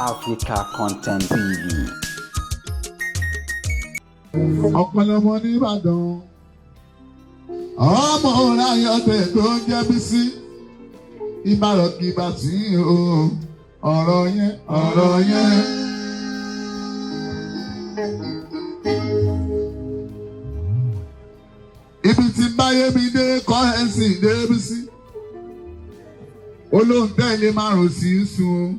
Africa Content TV. Ọ̀pọ̀lọpọ̀ nìbàdàn, ọmọ ọ̀ráyọ̀tẹ̀ tó ń jẹ́ Bísí ìbárọ̀kìbà tí o ọ̀rọ̀ yẹn ọ̀rọ̀ yẹn. Ibi tí báyé mi dé kọ́ ẹ̀sìn dé Bísí olóńtẹ̀lé márùn sí í sùn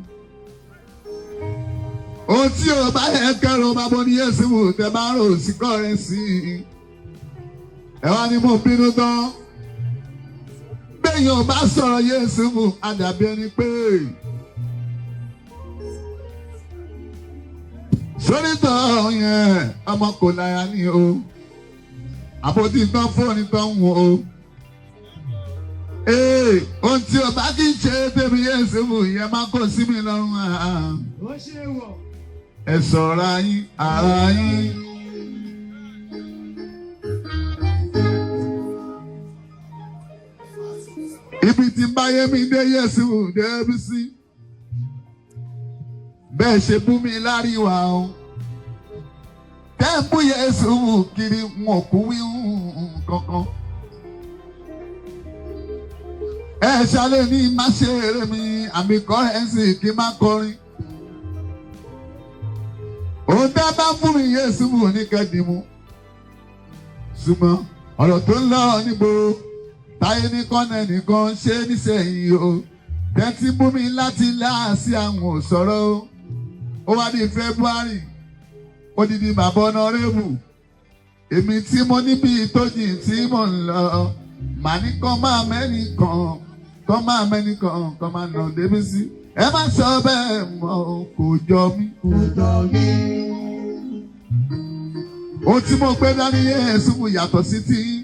ohun tí o bá yẹ kẹrù bá bọ́ ní yẹ́sì wò tẹ bá rò sí kọ́rẹ́nsì ẹ wá ní mo bínú tán béèyàn bá sọ̀rọ̀ yẹ́sì wò àdàbí ẹni pé sórítọ̀ yẹn ọmọ kò láya ní o àpótí tán fóònù tán wò ó ee ohun tí o bá kí n ṣe tèmi yẹ́sì wò yẹn má kó sí mi lọ́rùn àá Ó ṣe wọ̀. ẹ ṣọ́ra yín ara yín. Ibi tí báyé mi dé yẹ̀sù débi sí. Bẹ́ẹ̀ ṣe bú mi láríwá o. Tẹ́ ń bú yẹ̀sù kiri n ò kú wí kankan. Ẹ ṣalé ní má ṣe eré mi àmì kọ́ ẹ̀ sì kí má kọrin. Òun tẹ́ bá fún mi Yésù mú ní kẹ́dìmú. Ṣùgbọ́n ọ̀rọ̀ tó ń lọ níbo táyé ní kọ́nà nìkan ṣe nísẹ̀yìn o. Tẹ́tí bú mi láti láàsì àwọn òṣòro o. Ó wá di February, odidi bàbá ọ̀nàrẹ́bù. Èmi tí mo níbi ìtọ́jú tí mò ń lọ. Màá ní kán máa mẹ́nìkan, kán máa mẹ́nìkan, kán máa nà débi sí. Ẹ má sọ bẹ́ẹ̀ mọ́ kò jọ mí. Kò jọ mí. Ohun tí mo gbé dání Yésù yàtọ̀ sí ti yín.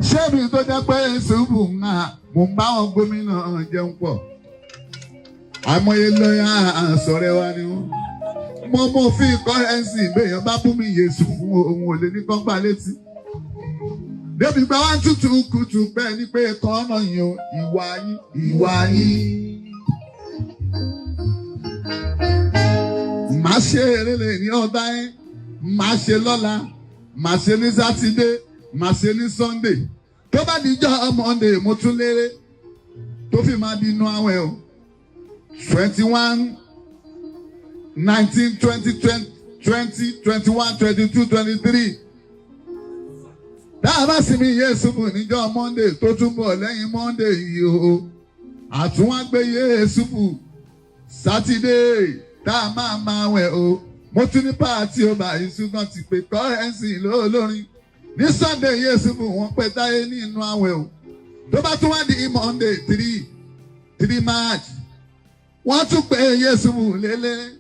Ṣé mi tó jẹ́ pé Yésù ń hà mò ń bá wọn gómìnà jẹun pọ̀. Àìmọye lọ́yà sọ̀rẹ́ wa ni wọ́n. Mo mọ fi kọ́rẹ́nsì béèyàn bá bú mi Yésù fún òun ò lè ní kán gbà létí. Débi gba wá tútù kùtù bẹ́ẹ̀ ni pé kọ́nà yìí o, ìwà yín, ìwà yín. Màá ṣe eré lè ní ọ̀dá yín, màá ṣe lọ́la, màá ṣe ní Sátidé, màá ṣe ní Sunday. Tó bá dijọ́ Monday, mo tún léré tó fi máa di inú àwẹ̀ o. 21, 19, 20, 20, 21, 22, 23. Tá a bá sinmi Yésù níjọ́ Monday tó tún bọ̀ lẹ́yìn Monday yìí o. Àtúnwá gbé Yésù Sátidé tá a máa máa wẹ̀ o. Mo tún ní pààtì ọba ìṣúná ti pè kọ́rẹ́nsì lólórin. Ní Sunday Yésù wọ́n pẹ́ táyé nínú àwẹ̀ o. Tó bá tún wá di Monday 3 March. Wọ́n tún pè Yésù lélẹ̀.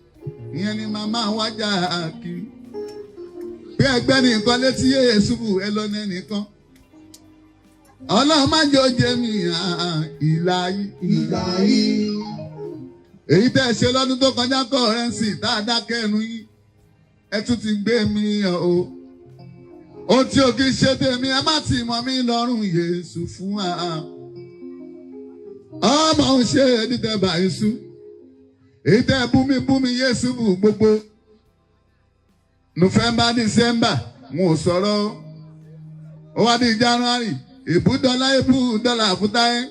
Ìyẹn ni màmá wájà kiri. Bí ẹgbẹ́ nìkan létí Yésù ẹ lọ ní ẹnìkan. Ọlọ́run má jẹ́ oúnjẹ mi ìlà yìí. Ìgbà yìí. Èyí tẹ́ ẹ ṣe lọ́dún tó kọjá kọ́rẹ́nsì tá a dákẹ́ ẹnu yín. Ẹ tún ti gbé mi hàn o. Ohun tí o kì í ṣe tèmi ẹ má ti mọ̀ mí lọ́rùn Yésù fún wa. Ọmọ ń ṣe dídẹ bàyí sú. Èyí tẹ́ ẹ bú mi bú mi Yésù bù gbogbo. November December wọn ò sọ̀rọ̀ o. Ó wá di January ìbúdọ́lá ìbúdọ́là àfútáyé.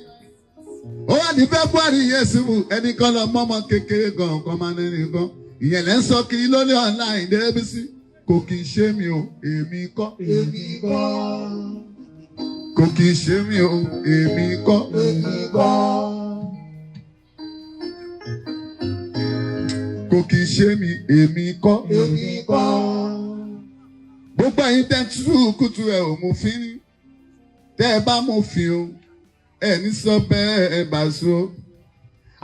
Ó wá di February Yésù ẹnì kan lọ mọ́mọ́ kékeré gan kan máa ní nìkan. Ìyẹn lẹ́ ń sọ kiri lórí online débísí. Kò kì í ṣe mi o, èmi kọ́. Èmi kọ́. Kò kì í ṣe mi o, èmi kọ́. Èmi kọ́. Kò kì í ṣe mi, èmi kọ́. Èmi kọ́. Gbogbo ẹ̀yin tẹ́ tú kùtù ẹ̀ ò mú fi ní. Tẹ́ ẹ bá mú fi o, ẹ ní sọ bẹ́ẹ̀ ẹ bá so.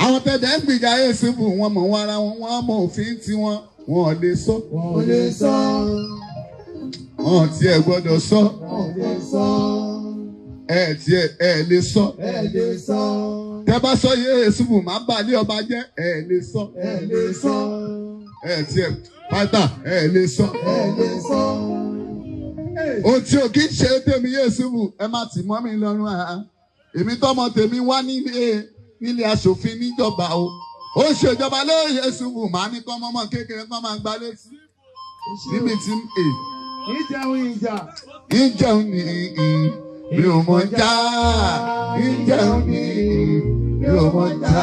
Àwọn tẹ̀dẹ̀ ń gbìjà Yésù wọn mọ̀ wọn ara wọn, wọ́n mọ òfin tiwọn, wọn ò lè sọ. Wọ́n ò lè sọ. Wọn tiẹ̀ gbọ́dọ̀ sọ. Wọ́n ò lè sọ. Ẹ tiẹ̀ ẹ lè sọ. Ẹ lè sọ. Tẹ́ bá sọ Yésù máa bà lé ọba jẹ́, ẹ lè sọ. Ẹ lè sọ. Ẹ tiẹ̀ pátá ẹ lè sọ. Ẹ lè sọ. Ohun tí o kì í ṣe tèmi Yésù ẹ má tì mọ́ mi lọ́rùn àá. Èmi tọ́mọ tèmi wá nílé nílé aṣòfin níjọba o. Ó ṣèjọba lóye ṣubú màá ní kọ́ mọ́mọ́ kékeré kọ́ máa gbá létí. Níbi tí ń è. Ìjẹun ìjà. Ìjẹun ní mi ò mọ̀ já. Ìjẹun ní mi ò mọ̀ já.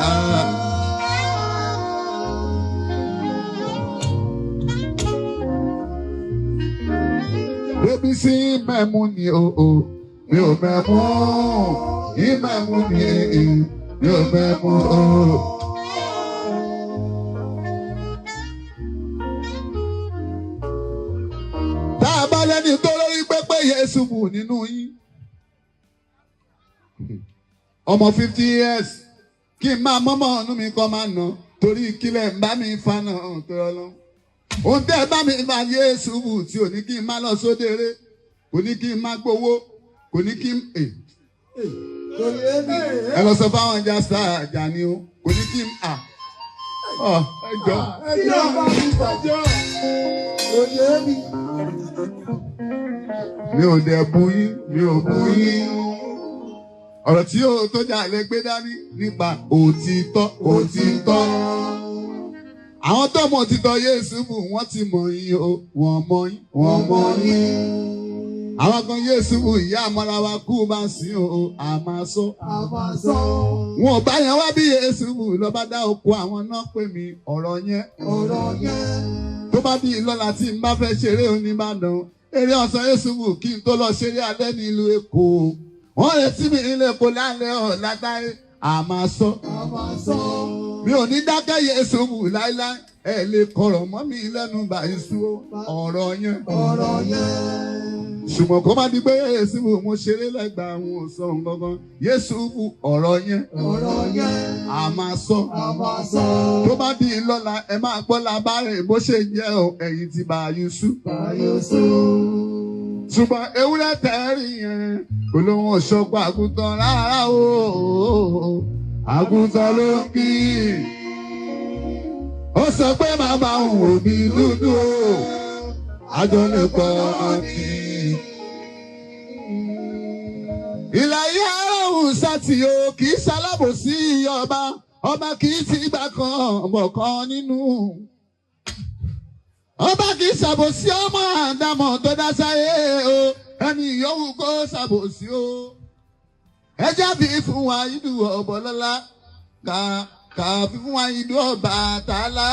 Bébí sí mẹ́mú ni o o, mi ò mẹ́mú. Ìmẹ̀mú ni mi ò mẹ́mú o. Tá a bá lẹ́ni tó lórí pépé Yéṣùfù nínú yín. Ọmọ 50 years kí n máa mọ́mọ́ ọ̀nù mi kọ́ máa nà torí kílẹ̀ ń bá mi fa náà tó yọ lọ. Ohun tẹ́ ẹ bá mi fa Yéṣùfù tí ò ní kí n má lọ sódere, kò ní kí n má gbowó, kò ní kí n. Kò yé mi. Ẹ lọ sọ fáwọn ọjà sáà àjà ni o, kò ní kí n à. Ọ ẹ jọ. Ẹjọ́ bá mi fàjọ́. Kò yé mi. Mi ò dẹ̀ bu yín, mi ò bu yín. Ọ̀rọ̀ tí yóò tó jà lè gbé dání nípa òtítọ́ òtítọ́. Àwọn tó mọ̀ òtítọ́ Yéṣùfù wọ́n ti mọ̀ yín o, wọ́n mọ̀ yín, wọ́n mọ̀ yín. Àwọn kan Yéṣùfù ìyá àmọ́ra wa kú bá ń sìn o, a máa sọ. A máa sọ. Wọn ò bá yẹn wá bí Yéṣùfù lọ́ba dá oko àwọn náà pè mí ọ̀rọ̀ yẹn. Ọ̀rọ̀ yẹn. Tó bá di lọ́la tí n bá fẹ́ ṣeré oníbàdàn, eré ọ̀sán Yéṣùfù kí n tó lọ ṣeré alẹ́ nílùú Èkó. Wọ́n retí mi nílé Èkó lálẹ́ ọ̀la táyé, a máa sọ. A máa sọ. Mi ò ní dákẹ́ Yéṣùfù láíláí, ẹ lè kọ̀rọ̀ mọ́ mi lẹ́nu báyìí sú ọ̀rọ̀ yẹn. Ọ̀rọ̀ yẹn. Ṣùgbọ́n kó má di pé Yéṣùfù mo ṣeré lẹ́gbàá àwọn òsàn gangan. Yéṣùfù ọ̀rọ̀ yẹn. Ọ̀rọ̀ yẹn. A máa sọ. A máa sọ. Tó bá di lọ́la ẹ máa gbọ́ labárẹ̀ bó ṣe jẹ́ o, ẹ̀yìn ti bá Yusuf. Báyọ̀sọ. Ṣùgbọ́n ewúrẹ́ tẹ́rì yẹn kò lóhun ọ̀ṣọ́gbọ́ àgùntàn rárá o. Àgùntàn ló ń kí. Ó sọ pé màmá òun ò ní dúdú o. Àjọ lè pọ̀ ọtí. Ìlàyé aráhùn sátì o kì í ṣalábòsí ọba. Ọba kì í ti gbà kan ọ̀bọ̀ kan nínú. Ọba kì í ṣàbòsí ọmọ àdámọ̀ tó dá sáyé o. Ẹni yòówù kó ṣàbòsí o. Ẹ jẹ́ fi fún wa ìdú ọ̀bọ̀lọ́lá. Kà fi fún wa ìdú ọba tààlà.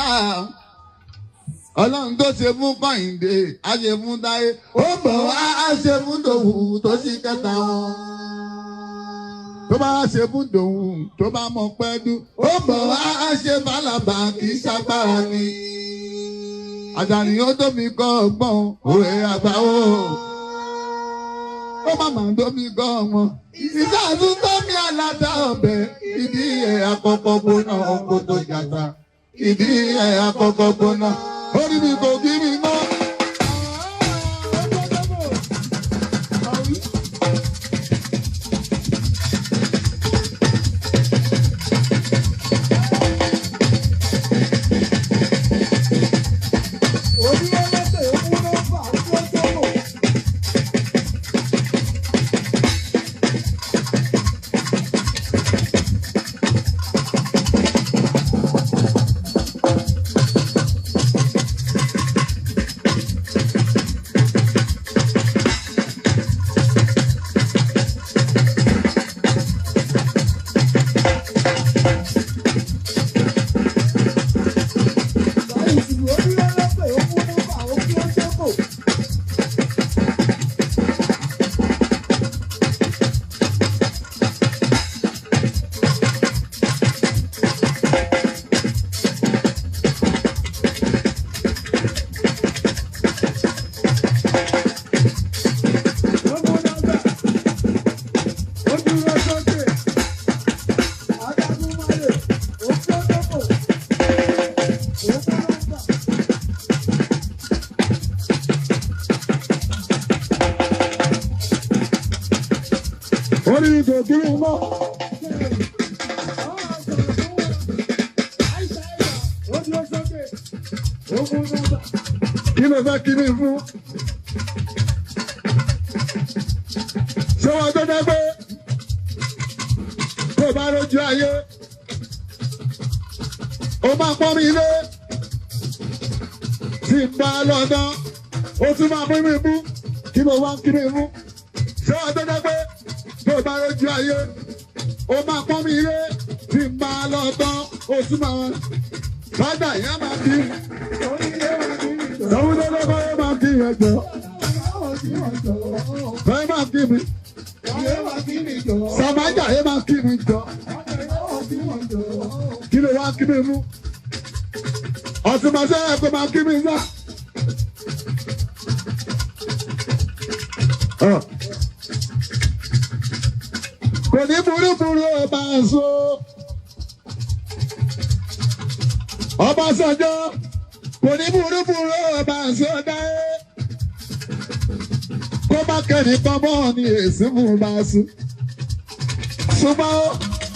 Ọlọ́run tó ṣe fún Kọ́hìndé, á ṣe fún Táyé. Ó bọ̀ wá á ṣe fún Dòwú tó sì kẹta wọn. Tó bá ṣe fún Dòwú tó bá mọ̀ pẹ́ dú. Ó bọ̀ wá á ṣe fàlàbà kì í ṣagbára ni. Àjàní ó tó mi kọ́ ọgbọ́n òwe àgbà o. Ó má mà tó mi kọ́ ọmọ. Ìsáàtún tó mi àlàdà ọbẹ̀. Ìdí ẹ̀ àkọ́kọ́ gbóná oko tó jàta. Ìdí ẹ̀ àkọ́kọ́ gbóná. Orí mi kò kí mi mọ́. Orí mi kò kí mi mọ́. Kí ló fẹ́ kí mi fún? Ṣé wọ́n tó dẹ́ pé tó bá rójú ayé? Ó máa pọ́n mi lé. Tí n bá lọ́dán, ó tún máa mú mi mú. Kí ló wá kí mi mú? Ṣé wàá tó dẹ́gbẹ́? Tó bá lójú ayé, ó máa pọ́n mi lé. Tí n bá lọ́dán, ó tún máa wá. Fádà ìyá máa kí. Sọ̀rọ̀ tó lọ́kọ́ yóò máa kí yẹn jọ. Fẹ́ máa kí mi. Sàmájà yẹn máa kí mi jọ. Kí ló wá kí mi mú? Ọ̀tún máa sẹ́yìn kó máa kí mi sá. Kò ní burúburú ọba àṣọ. Ọbásanjọ́ kò ní burúburú ọba àṣọ dáé. Kó má kẹ́ni pamọ́ ní èsì mú bá sùn. Ṣùgbọ́n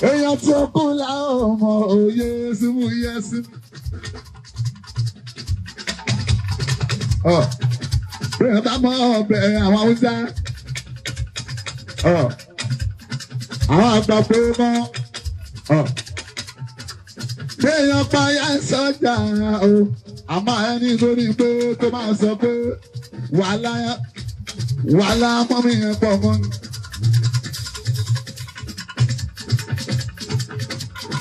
èèyàn tí ó kú láwọn ọmọ òye símú yẹ sí. Bẹ́ẹ̀ bá mọ ọbẹ̀ àwọn Haúsá. Àwọn àgbà pé mọ́. Béèyàn pa ya sọ́jà o, àmọ́ ẹni lórí pé tó máa sọ pé wàhálà wàhálà mọ́mí yẹn pọ̀ mọ́ ni.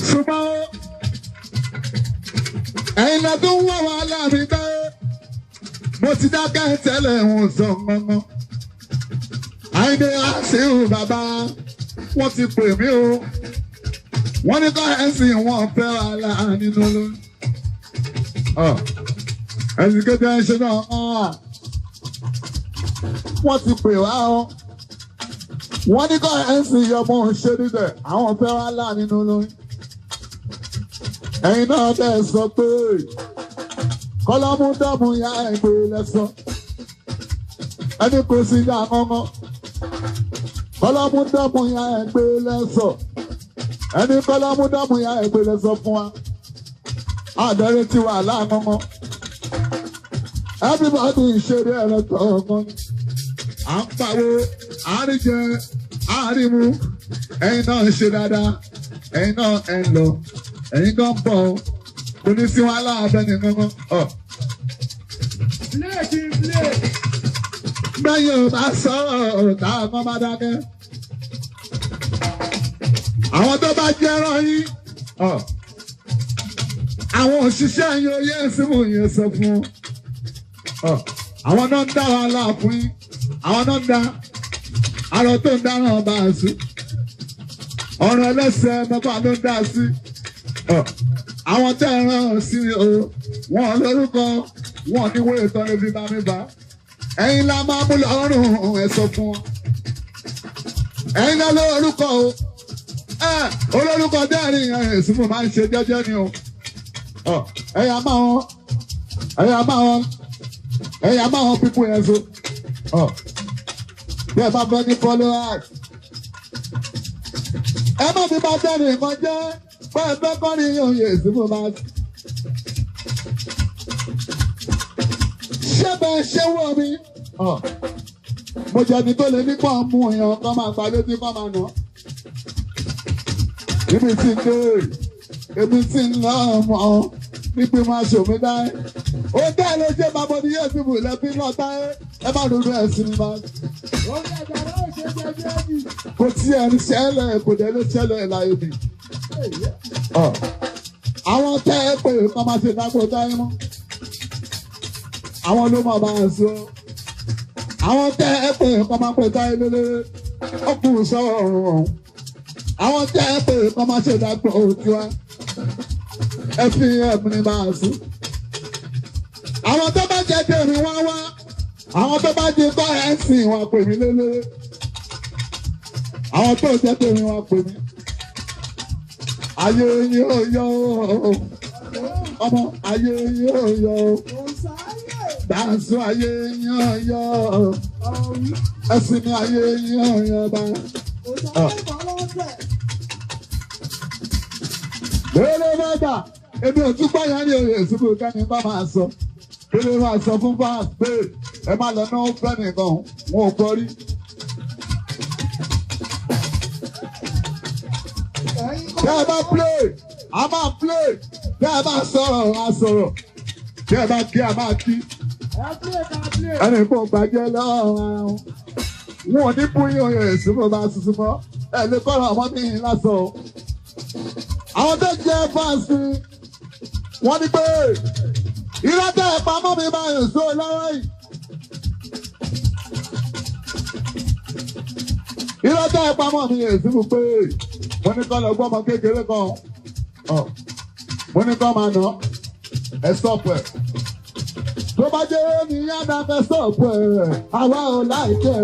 Ṣùgbọ́n ẹ̀yin lọ tó ń wá wàhálà mi bẹ́ẹ̀. Mo ti dákẹ́ tẹ́lẹ̀ ń sọ mọ́mọ́. Àyìndé Àṣírù bàbá wọ́n ti pè mí o. Wọ́n ní kọ́ ẹ̀sìn wọn fẹ́ wàhálà nínú lóyún. Ẹ̀sìn kéde ẹ̀ ṣe náà wọ́n ti pè wá o. Wọ́n ní kọ́ ẹ̀sìn ọmọ ṣe níbẹ̀ àwọn fẹ́ wàhálà nínú lóyún. Ẹ̀yin náà bẹ́ẹ̀ sọ pé kọ́lọ́mú dọ́mú ya ẹ̀gbẹ́ lẹ́sọ. Ẹni kò sí ya kọ́kọ́. Kọ́lọ́mú dọ́mú ya ẹ̀gbẹ́ lẹ́sọ. Ẹni kọ́lọ́mú dọ́mú ya ẹ̀gbẹ́ lẹ́sọ fún wa. Àdẹ́rẹ́ ti wà láàkọ́kọ́. Everybody ṣeré ẹ̀rọ tọ̀ọ̀kan. À ń pawó, à ń rí jẹ, à ń rí mu. Ẹ̀yin náà ń ṣe dáadáa. Ẹ̀yin náà ẹ̀ ń lọ. Ẹ̀yin kan bọ̀ ọ́. Kò ní sí wàhálà abẹ́ni kankan. Bẹ́yìn ò bá sọ̀rọ̀ tá a kọ́ bá dákẹ́. Àwọn tó bá jẹ́rọ yín. Àwọn òṣìṣẹ́ yín oyè ẹ̀sìnmù yẹn sọ fún wọn. Àwọn náà ń dá wàhálà fún yín. Àwọn náà ń dá arọ tó ń dáràn ọba àṣù. Ọ̀rọ̀ ẹlẹ́sẹ̀ mẹ́fà ló ń dá sí. Àwọn tẹ́ ẹ rán sí mi o, wọn lórúkọ, wọn ní wọ́n ètò ẹbí bá mi bá. Ẹ̀yin la máa mú lọ́rùn ẹ sọ fún wọn. Ẹ̀yin la lórúkọ o. Olórúkọ dẹ́rìn ẹ̀sìn mo máa ń ṣe jẹ́jẹ́ ni o. Ẹ̀yà máa wọn, ẹ̀yà máa wọn, ẹ̀yà máa wọn pípọ̀ yẹn so. Bí ẹ bá fẹ́ ní followers. Ẹ má fi bá dẹ́rìn nǹkan jẹ́. Bẹ́ẹ̀ bẹ́ẹ̀ kọ́ ni oyè ìsìnkú máa. Ṣé bẹ́ẹ̀ ṣé wọ́ mi? Mo jẹ́ ni tó lè nípa mú èèyàn kan máa gbà létí kan máa nà. Ibi tí ń dé, ibi tí ń lọ ọmọ níbi máa ṣòmí dáé. Ó dá ló ṣe bàbá ní yóò ṣubú lẹ́bí náà táyé. Ẹ má dúró ẹ̀sìn mi máa. Kò tiẹ̀ ń ṣẹlẹ̀ kò dẹ̀ ló ṣẹlẹ̀ láyé mi. Àwọn tẹ́ ẹ pé kọ́ máa ṣe dágbò táyé mọ́. Àwọn ló máa bá a sọ. Àwọn tẹ́ ẹ pé kọ́ máa pè táyé lélẹ́rẹ́. Ó kù sọ̀rọ̀ ọ̀hún. Àwọn tẹ́ ẹ pé kọ́ máa ṣe dágbò tiwa. Ẹ fi ẹ̀mí ni máa sùn. Àwọn tó bá jẹ tèmi wá wá. Àwọn tó bá jẹ kọ́ ẹ̀ ń sìn wọn pè mí lélẹ́rẹ́. Àwọn tó jẹ tèmi wọn pè mí. Ayé yóò yọ ọmọ ayé yóò yọ dáńsó ayé yóò yọ ẹsìn ní ayé yóò yọ bá. Bẹ́ẹ̀ni mẹ́ta èmi ò tún gbọ́yàn ní oyè ìṣubú kẹ́ni bá máa sọ kí máa sọ fún fáwọn pé ẹ má lọ náà fẹ́ nìkan wọn ò gbọ́ rí. Tẹ́ ẹ bá play, a máa play. Tẹ́ ẹ bá sọ̀rọ̀ a sọ̀rọ̀. Tẹ́ ẹ bá kí a máa kí. Ẹnì kò gbàjẹ́ lọ́wọ́ ara wọn. Wọn ò ní bóyá oyè ìsúnmọ́ bá tuntun mọ́. Ẹ lè kọ́ra ọmọ mi lásán o. Àwọn tó jẹ́ fáǹsì wọ́n ní pé irọ́ tẹ́ ẹ pamọ́ mi máa yàn sóò lọ́wọ́ yìí. Irọ́ tẹ́ ẹ pamọ́ mi yàn sí fún pé mo ní kọ́ lọ gbọ́ ọmọ kékeré kan. Mo ní kọ́ máa nà ẹ stop ẹ̀. Tó bá jẹ́ ní yàrá fẹ́ stop ẹ̀, àwa ò láìpẹ́.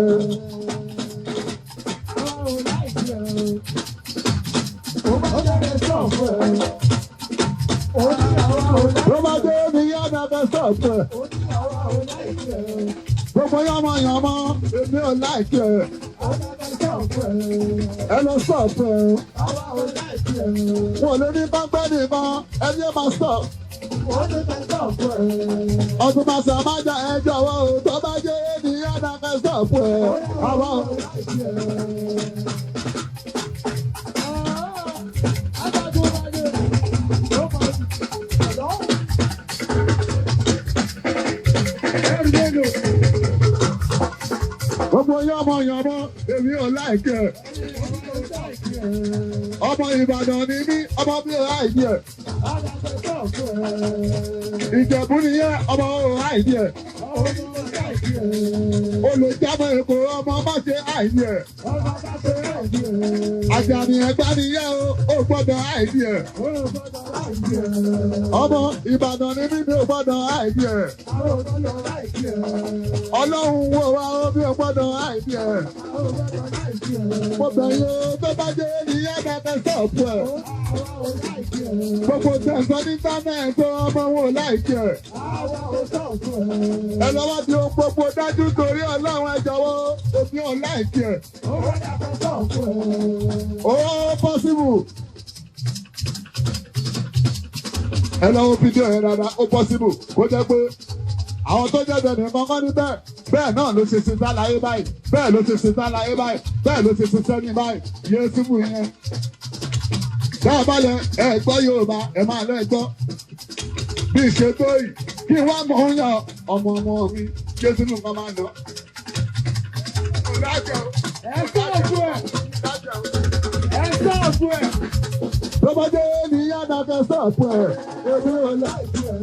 Tó bá jẹ́ ní yàrá fẹ́ stop ẹ̀. Gbogbo yánmọ yánmọ, èmi ò láìpẹ́. Ẹ lọ stop ẹ̀. Wọ́n lè ní báńpẹ́ nìkan, ẹni ẹ máa stop. Ọdún máa sọ máa jà ẹ jọ̀wọ́ o, tó bá jẹ́ ènìyàn náà fẹ́ stop ẹ̀. Àwa ò Gbogbo yánmọ yánmọ, èmi ò láìkẹ́. Ọmọ Ìbàdàn ni mí, ọmọ mi ò láìkẹ́ ẹ̀. Ìjẹ̀bú nìyẹn, ọmọ ò láìkẹ́ ẹ̀. Olùjábọ̀ Èkó ọmọ má ṣe àìní ẹ̀. Àjàní Ẹ̀gbá nìyẹn o, ò gbọ́dọ̀ àìní ẹ̀. Ọmọ Ìbàdàn ni mí, mi ò gbọ́dọ̀ àìní ẹ̀. Ọlọ́run wo wa o, mi ò gbọ́dọ̀ àìní ẹ̀. Mo bẹ̀ yín o, tó bá jẹ́ ènìyàn bá fẹ́ sọ̀pù ẹ̀. Gbogbo tẹ̀sán ní íńtánẹ́ẹ̀tì ọmọ wọn ò láìkí ẹ̀. Ẹ lọ́wọ́ di ohun gbogbo dájú torí Ọlọ́run ẹ jọ̀wọ́ èmi ò láìkí ẹ̀. Ó pọ́sibù. Ẹ lọ́wọ́ fídíò yẹn dáadáa, ó pọ́sibù kó jẹ́ pé àwọn tó jẹ́ bẹ̀rẹ̀ kankan ní bẹ́ẹ̀ bẹ́ẹ̀ náà ló ṣe ṣe sáláyé báyìí, bẹ́ẹ̀ ló ṣe ṣe sáláyé báyìí, bẹ́ẹ̀ ló ṣe ṣe sẹ́ni báyìí, yéé síbù yẹn. Bẹ́ẹ̀ bá lẹ ẹ gbọ́ Yorùbá ẹ máa lọ ẹ gbọ́. Bí ìṣètò yìí kí wá mọ̀ ń yan ọmọ ọmọ mi Jésù nìkan máa lọ. Tọ́mọdé ní yàrá fẹ́ sọ̀pù ẹ̀, èmi ò láìpẹ́ ẹ̀.